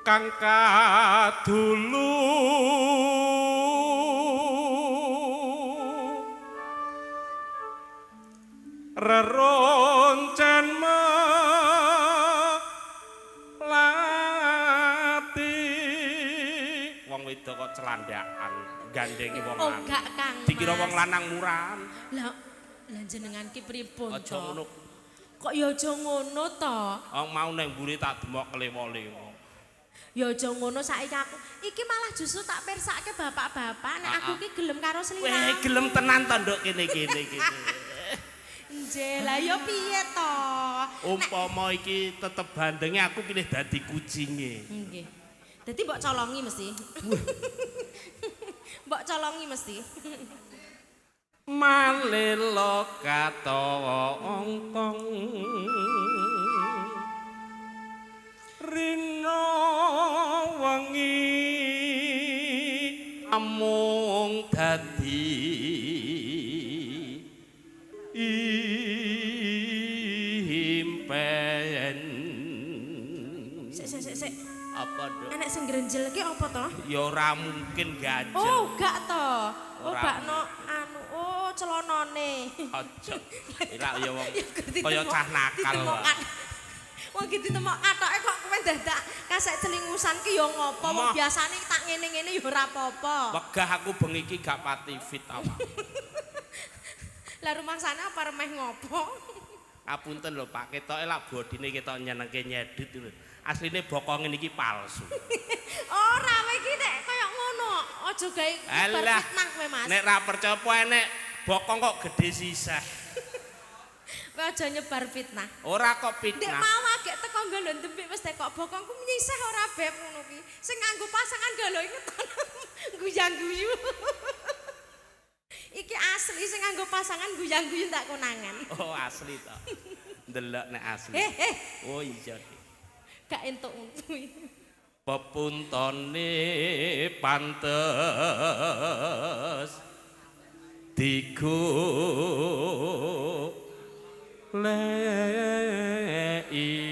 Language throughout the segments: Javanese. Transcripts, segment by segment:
Kang kadulu reroncen melati. Wong wedok kok celandakan gandengi wong Oh, lanang. gak Kang. Dikira wong lanang murahan. Lah, lah jenengan ki pripun Aja to? ngono. Kok ya aja ngono to? Wong mau nang mburi tak demok klewo-lewo. Ya aja ngono saiki aku. Iki malah justru tak pirsake bapak-bapak nek aku ki gelem karo Weh, sliramu. gelem tenan to nduk kene-kene iki. Nje, lah ya piye to? Umpama iki tetep bandenge aku pilih dadi kucinge. Nggih. Dadi mbok colongi mesti. Mbok colongi mesti. Malelo katongtong rino wengi amung dadi impen. Sik sik sik sik. Apa nduk? Enek sing grenjel ki apa to? Ya ora mungkin ganjel. Oh, gak to. Oh, Ora. bakno anu, oh celonone. Aja. Ora ya wong Ya, kaya cah nakal. Wong ki ditemok katoke kok kowe dadak kasek celingusan ki ya ngopo? Wong biasane tak ngene-ngene ya ora apa-apa. Wegah aku bengi iki gak pati fit awak. Lah rumangsane apa remeh ngopo? Ngapunten lho Pak, ketoke lak bodine ketok nyenengke nyedit lho. Asline bokonge niki palsu. Ora kowe iki nek kaya ngono, aja gawe Alah. fitnah kowe Mas. Nek ra percaya apa enek bokong kok gedhe sisah. Kowe aja nyebar fitnah. Ora kok Ndek fitnah. mau agek teko nggon ndembik wis tekok bokongku nyisih ora beb ngono ki. Sing nganggo pasangan galo ngeton guyang-guyu. Iki asli sing nganggo pasangan guyang-guyu tak konangan. Oh asli to. Ndelok nek asli. Eh eh Oh iya. gak entuk untu. Pepuntone pantes digo lei.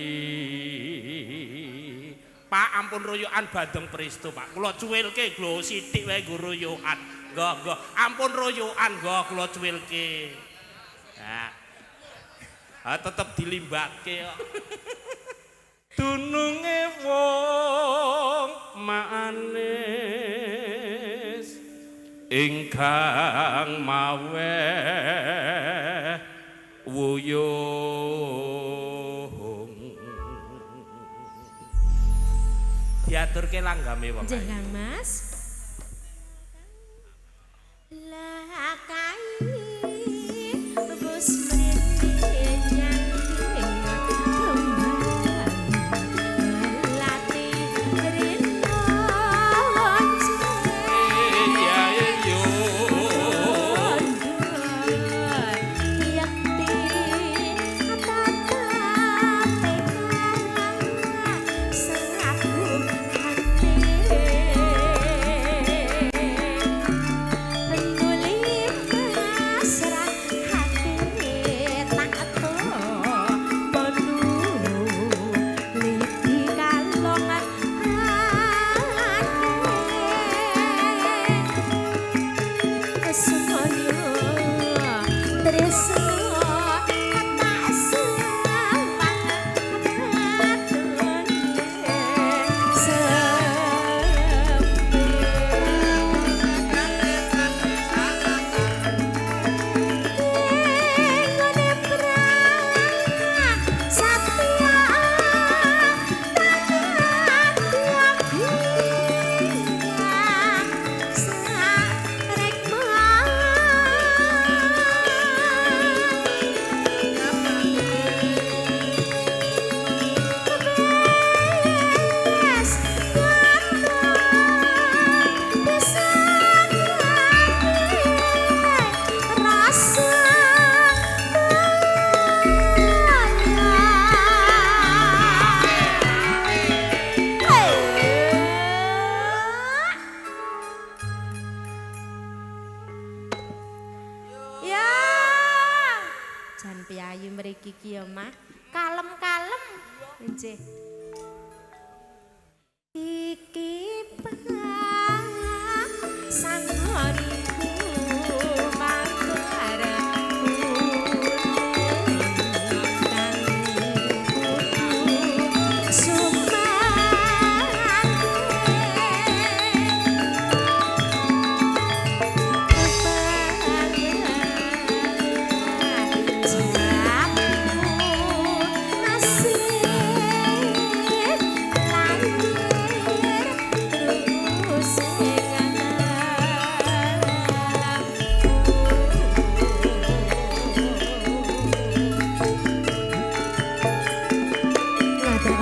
Pak ampun royokan bandeng presto Pak. Kula cuwilke glo sithik wae nggo royokan. Nggo nggo ampun royokan nggo kula cuwilke. Nah. Ah tetep dilimbake kok. Dununge wong manis ingkang maweh wuyung. Diaturke langgame wong. Nggih Kang Mas. Lah kai bos mrene nyang kembang melati rino Iya yo. Yakti Piyayi mriki ki ya, Mah. Kalem-kalem. Nggih. Iki sangonku mabar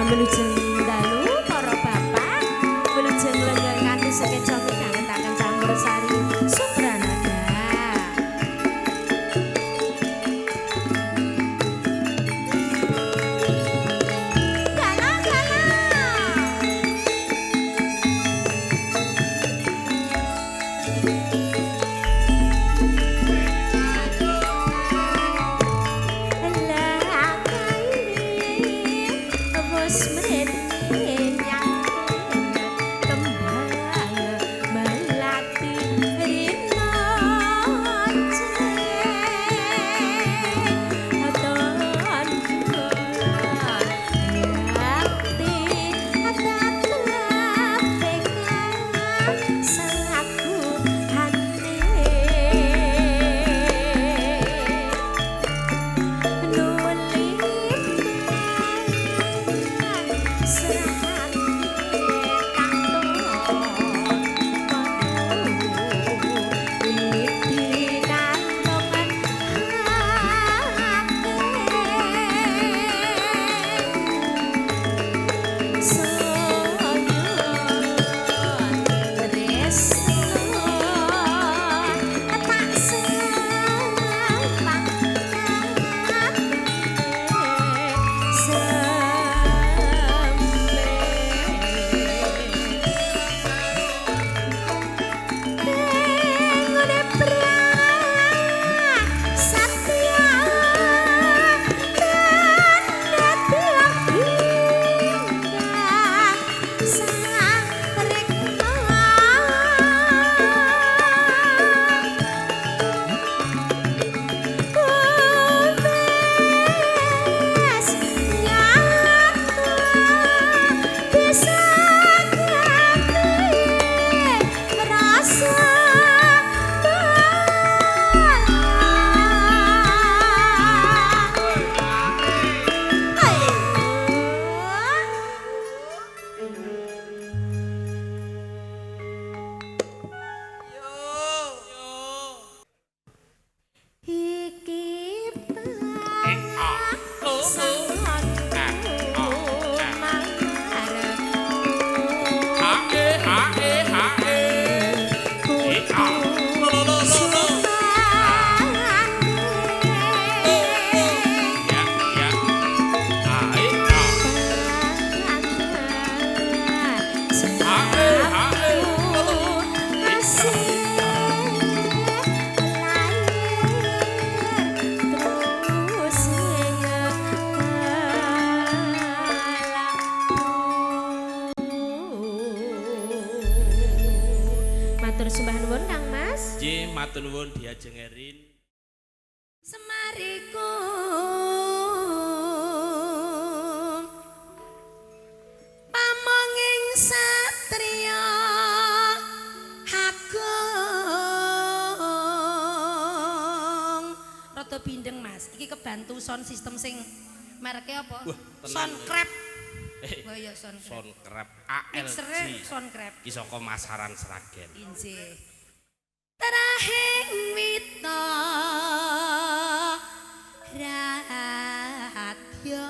Wilujeng dalu para bapak, wilujeng lenggah kanthi sekeca midhangetaken campur sari Supranada. Galang galang. Matur sembah nuwun Kang Mas. Nggih, matur nuwun Diajeng Erin. Semariku pamonging satriya agung. Rada bindeng Mas, iki kebantu sound system sing mereke apa? Sound crab. Wah ya sound crab. Sound crab ALG. Sound crab. Iki saka Masaran Sragen. Injih. Trahing wita radya.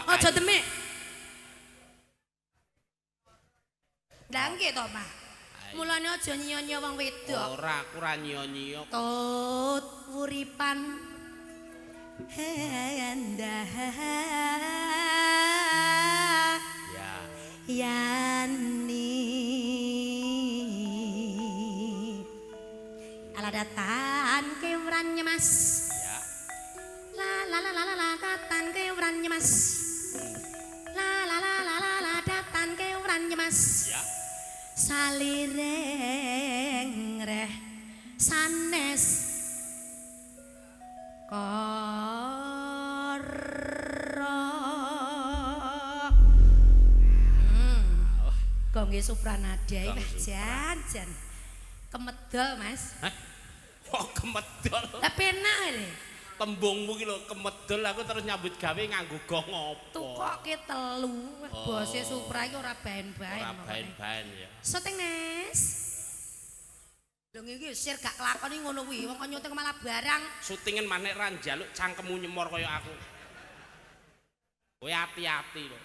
Aja demik. Lah nggih to, Pak. Mulane aja nyiyo-nyiyo wong wedok. Ora, aku ora nyiyo-nyiyo. Tut uripan endah. Ya. Yani. Aladatan kewrannya Mas. Ya. La La la la la la datan kewran nyemas. La la la la la la datan kewran nyemas. Ya. Salireng reh sanes kara. Gongge Supranada iki jan jan. Kemedol, Mas. Hah? Kok kemedol? Lah penak lho. Tembungmu ki lho kemedol aku terus nyambut gawe nganggo gong apa? Tukoke telu. Bose Supra iki ora baen-baen. Ora baen-baen ya. Syuting, Nes. Lho iki sir gak kelakon iki ngono kuwi. Wong kok nyuting malah barang. Syutingen maneh ra njaluk cangkemmu nyemor kaya aku. Kowe ati-ati lho.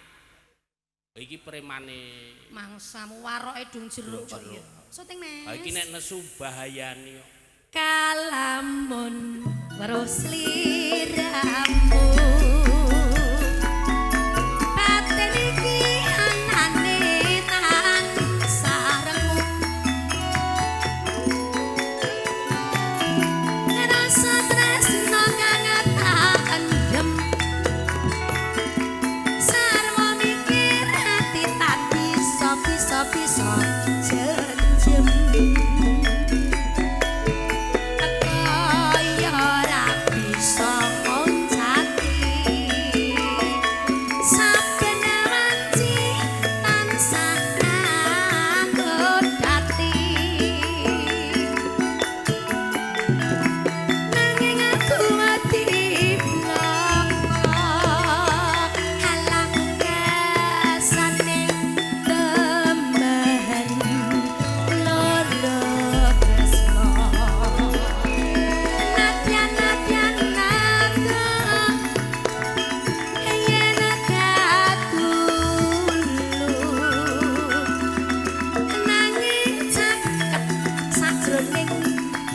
Iki premane mangsamu waroke dung jeruk kok ya. Syuting, Mas. Ha iki nek nesu bahayane kok. Kalamun weruh sliramu. Batin iki anane tansah rengu. Rasa tresno kang tak endem. Sarwa mikir ati tan bisa bisa bisa jenjem. Kaya ora bisa ngoncati. Saben wanci tansah nggodati. Nanging aku mati bloko halang kesane temen loro tresno. Nadyan nadyan nada yen katulu nanging caket sajroning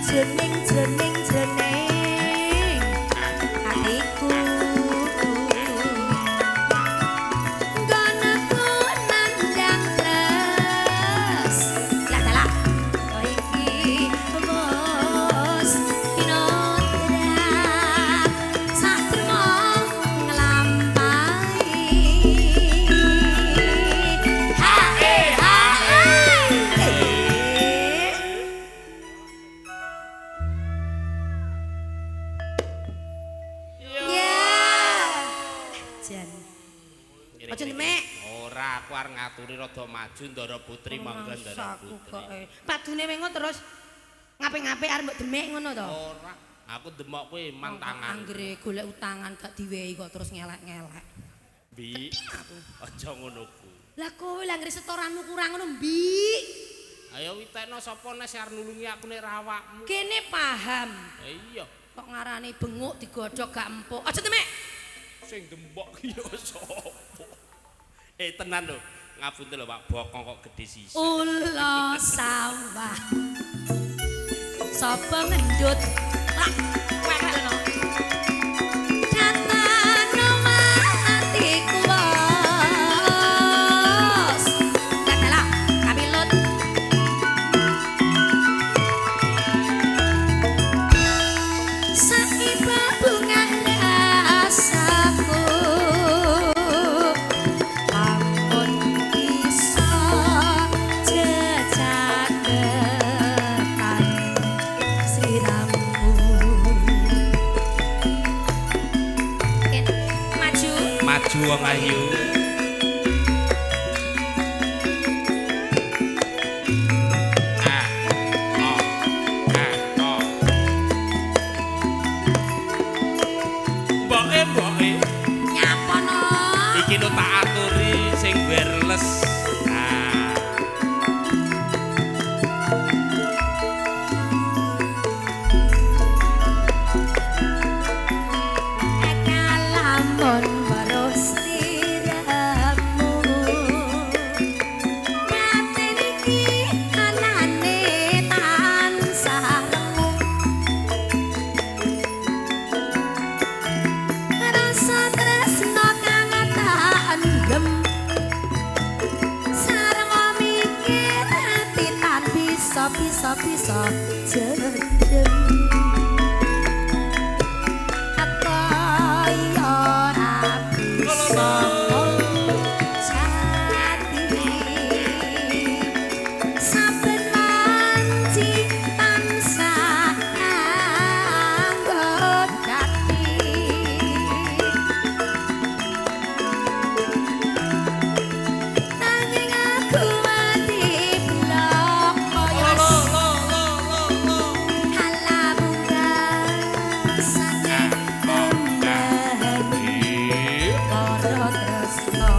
jroning jroning jroning atiku. Nggonku nandang tres. Lah dalah iki wis kinodrat satrema nglampahi. Ha e ha e. Ya. Jan. Aja demek. Ora, aku arep ngaturi rada maju Ndara Putri monggo Ndara Putri. Padune mengo terus ngape-ngape arep mbok demek ngono to? Ora, aku demok kowe man tangan. Anggere golek utangan gak diwehi kok terus ngelek-ngelek. Bi, aja ngono ku. Lah kowe lah anggere setoranmu kurang ngono, Bi. Ayo witekno sapa nek arep nulungi aku nek ra awakmu. Kene paham. Iya, Kok ngarani benguk digodhog gak empuk. Aja demek. Sing dembok ki ya sapa? Tenan lho, ngapunten lho Pak, bokong kok gedhe sisih. Ula sawah. Sapa ngendut? Lah, wewek lho. Datan atiku wos. Lah dalah, kamilut. Saiba bungah rasaku. Ampun bisa jejaketan sliramu. Maju. Maju wong ayu. Ah, oh, ah, oh. Mboke, mboke. Nyapa no? Iki lho tak aturi sing wireless. Nah. Kalamun weruh sliramu. Batin iki anane tansah rengu. Rasa tresno kang tak endem. Sarwa mikir ati tan bisa bisa bisa jendem. Rasane tembang para tresna.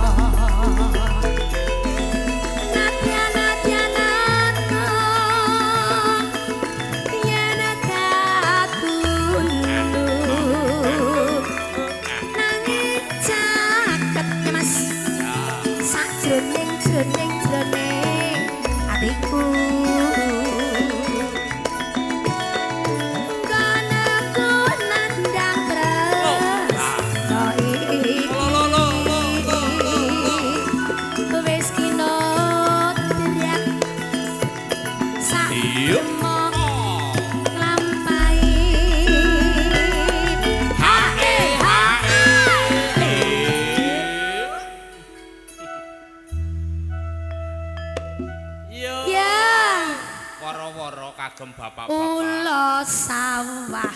Kagem bapak-bapak. Ula sawah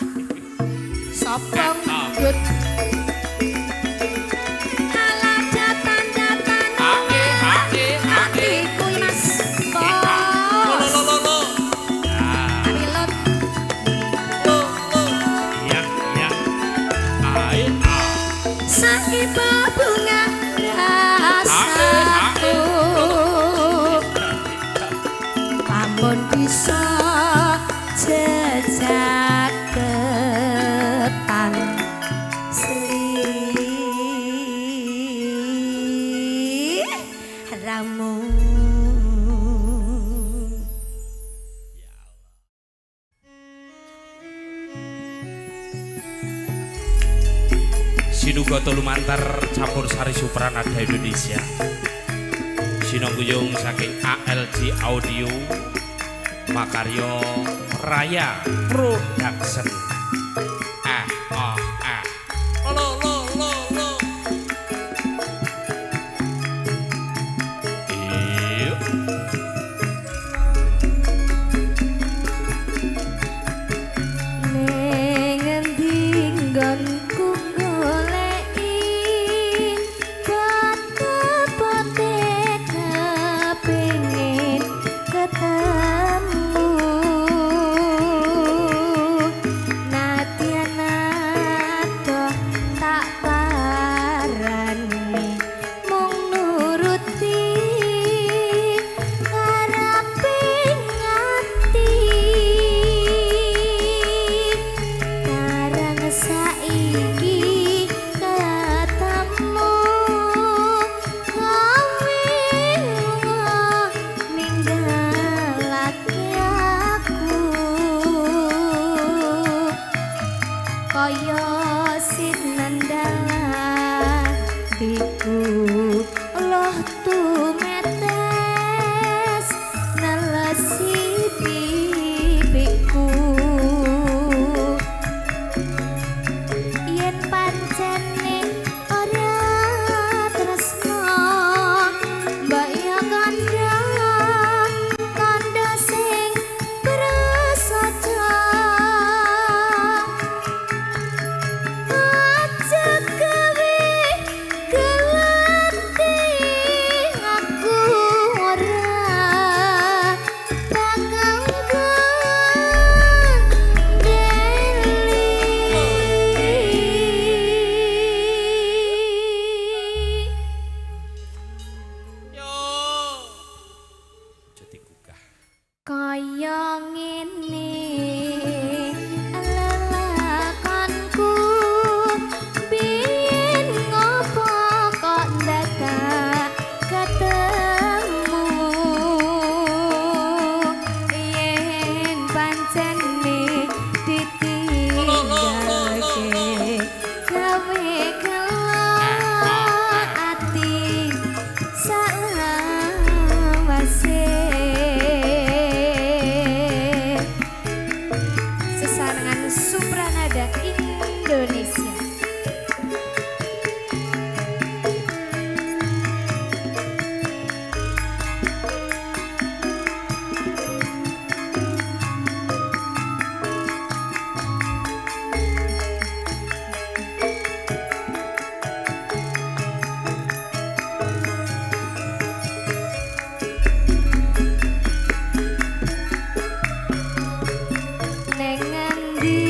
sapa nggut ala datan-datan atiku Mas Bos. Pilot. Iya iya. Ae a. Saiki bunga rasaku ampun bisa jejaketan seliramu. Ya Allah. Sinuga lumantar campur sari Supranada Indonesia. Sinongguyung saking ALG Audio Makaryo Raya Production. Ah oh ah. Lo lo lo lo. Iyo. Ning endi nggonku goleki bote kepengin ketemu. Kaya ngene lelakonku biyen ngopo kok dadak ketemu yen pancene ditinggalke gawe gelo ati salawase. Supranada Indonesia. Neng ngendi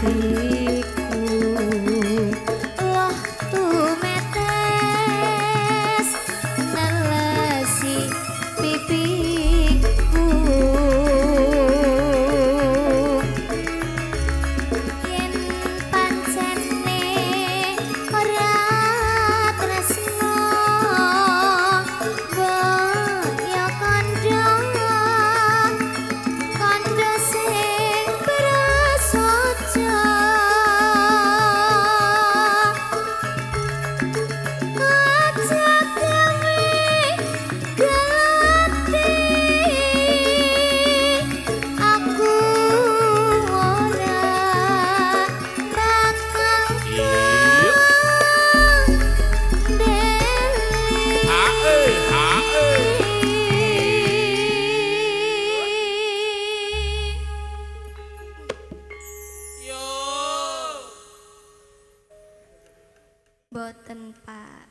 atiku loh tumetes nelesi pipiku yen pancene ora tresno ya kandha kandha sing prasaja aja gawe gelati aku ora bakal Iya. ndeli. Hae, hae. Yo. Boten, Pak.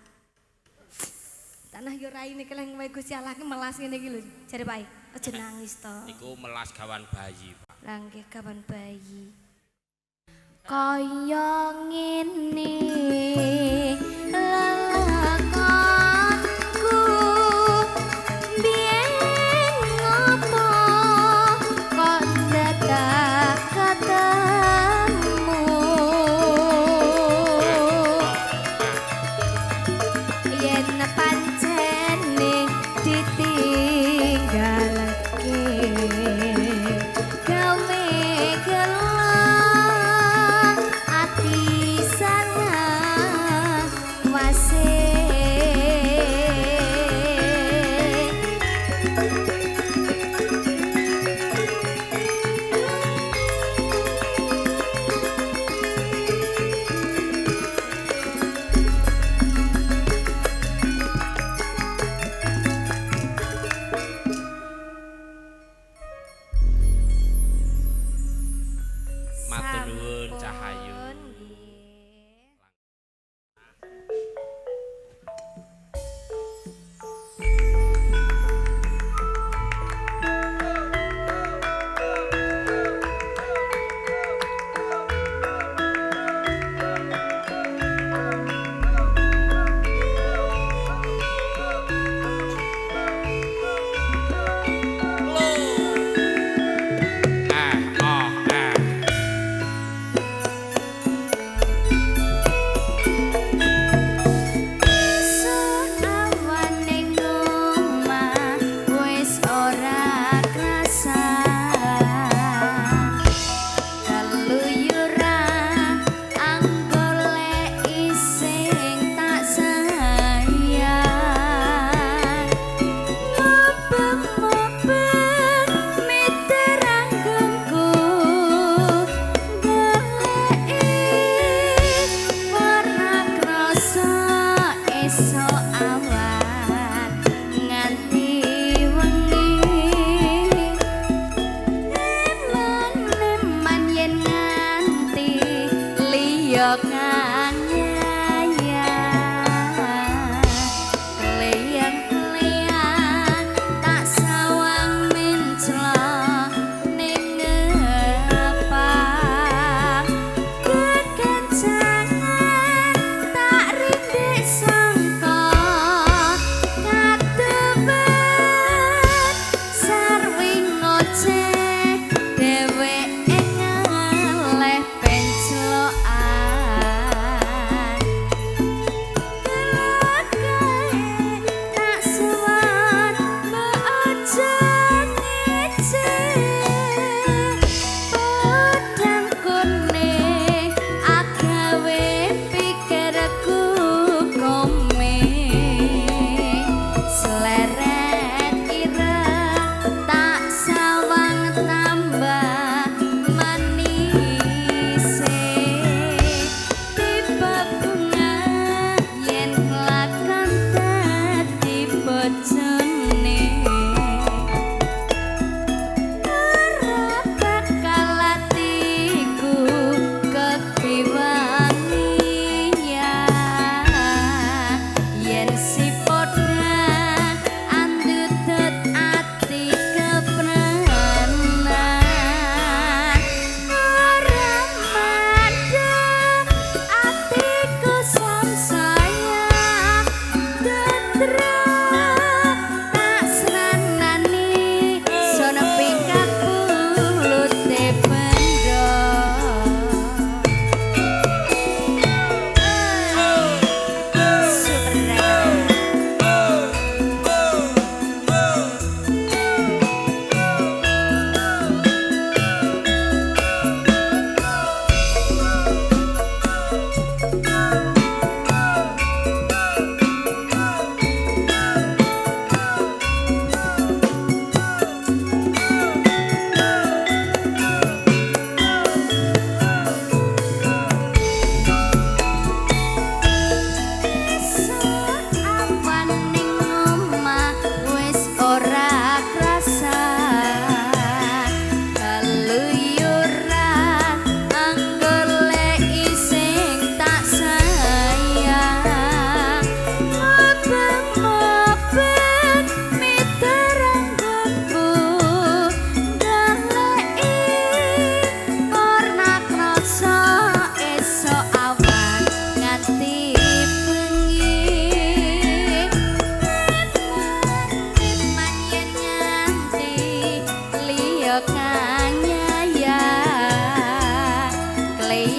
Tanah yo raine keleng wae Gusti Allah ki melas ngene iki lho. Jare Pak, aja nangis to. Niku melas gawan bayi, Pak. Lah nggih gawan bayi. Kaya ngene lelakonku biyen ngopo kok dadak ketemu yen pancene ditinggalake gawe gelo ati salah wase. Matur nuwun Cahayu. Sampun, nggih. Eh, oh, eh. Awan ning omah wis ora krasa keluyuran anggoleki sing tak sayang mubeng-mubeng miter anggonku goleki ora krasa esuk awan nganti wengi eman-eman yen nganti liya kanyaya kleyang-kleyang tak sawang mencla ning ngepak kekencangan tak rindik sangka katebet sarwi ngoceh dheweke ngaleh penclokan.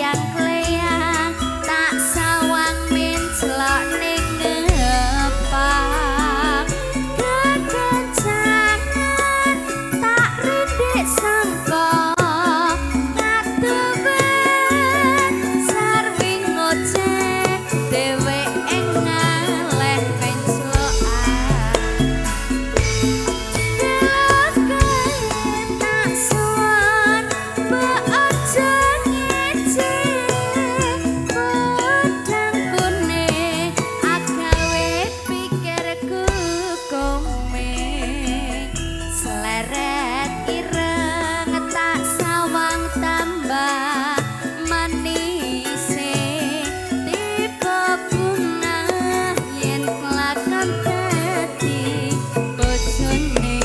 kleyang-kleyang tak sawang menclok ning ngepak kekencangan tak rindik sangka katuwen sarwi ngoceh dheweke ngaleh penclokan. Tak suwun aja ngece podang kuning agawe pikirku komeng sleret ireng tak sawang tambah manise tipe bunga yen kelakon dadi bojone.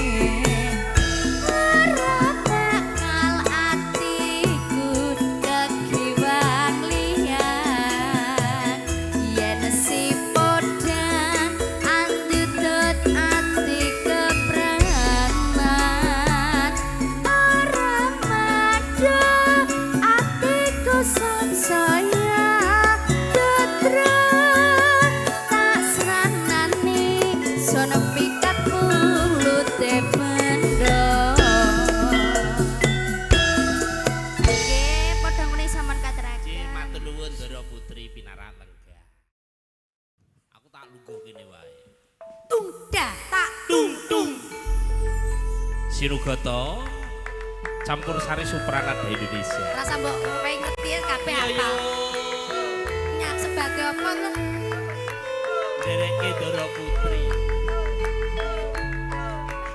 Ora bakal atiku kegiwang liyan yen si podang andutut ati kepraman ora madha atiku sansaya tetra tak sranani sono pikat mulute bendo. Nggih, padha ngene sampean Nggih, kateraken. Matur nuwun Ndara Putri pinarak lenggah. Aku tak lungguh kene wae. Tungda tak Tung tung. Sinugata campur sari Supranada Indonesia. Rasa mbok kowe ngerti kabeh apa. Nyak sebagai apa lu? Ndereke Ndara Putri.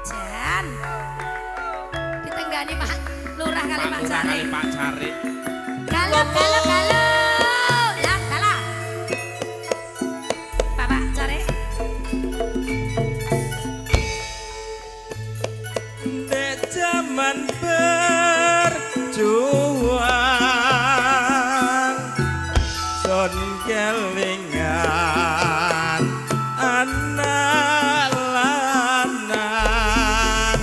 Jan. Ditenggani Pak Lurah kali Pak Pak Lurah kali Carik. Pak Carik. Galo galo galo. Lah dalah. Bapak Carik. Ndek jaman berjuang son kelingan anak lanang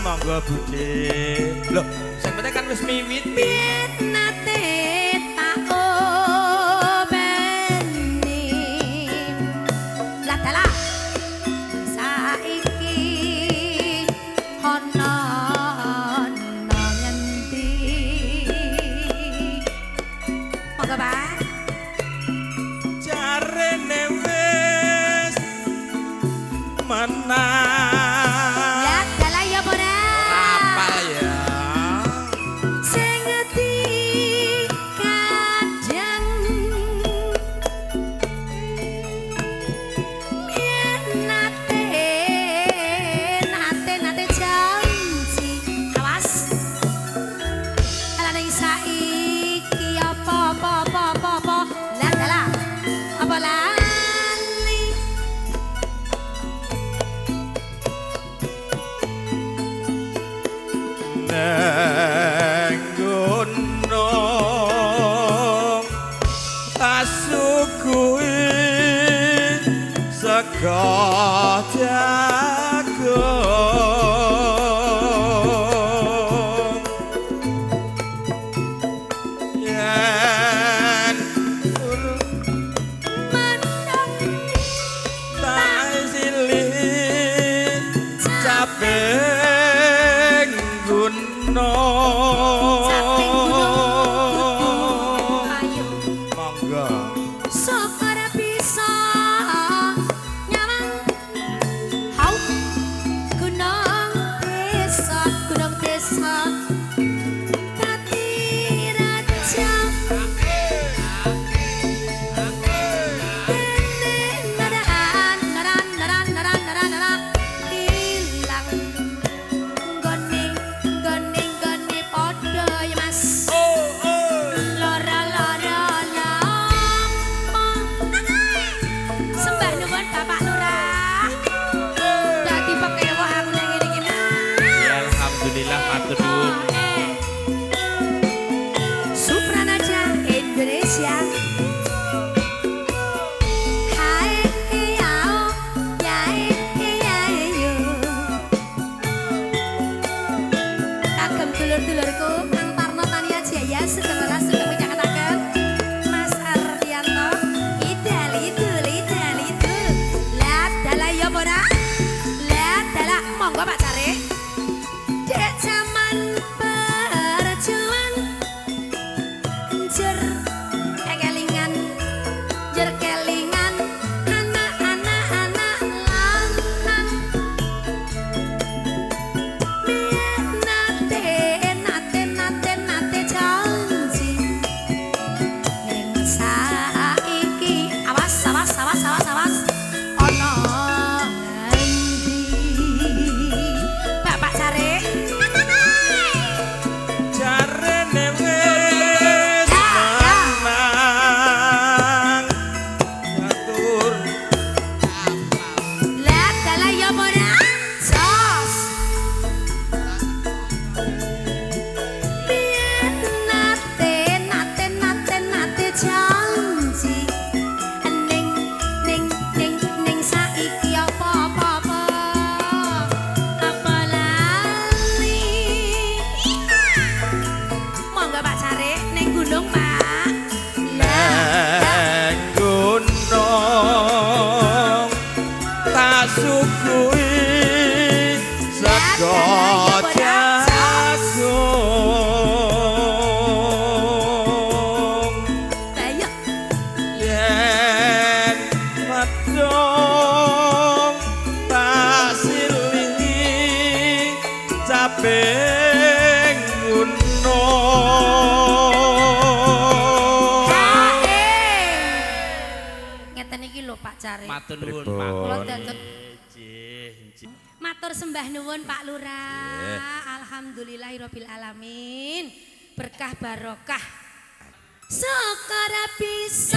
monggo Bude. Loh, sing penting kan wis miwiti. Nate tak openi. Lah dalah. Saiki ana ana ngendi? Monggo Pak. Jarene wis menang. Lah dalah ya ora. Apal ya. Sing di kadang yen nate nate nate janji awas ala ning saiki apa apa apa apa apa lah dalah apa lali. Neng gunung tasukuhi sego jagung yen Menung tak silih caping gunung. Caping gunung payu. Monggo. Sok ora bisa nyawang hau gunung desa dadi raja dene naran naran naran naran naran naran ilang nggone nggone nggone padha ya Mas. Oh oh. Lora-lora lama. Sembah nuwun Bapak Lurah. Dadi pekewuh aku nang ngene iki. Ya alhamdulillah matur nuwun. Supranaja Indonesia. Hai yao yai yai yo. Kagem dulur-dulurku Kang Parno Tania Jaya sedaya sugeng minyaketaken. lho Pak Cari. Matur nuwun Pripun? Pak. Kula dados Nggih, nggih. Matur sembah nuwun Pak Lurah. Alhamdulillahirabbil alamin. Berkah barokah. Sekara bisa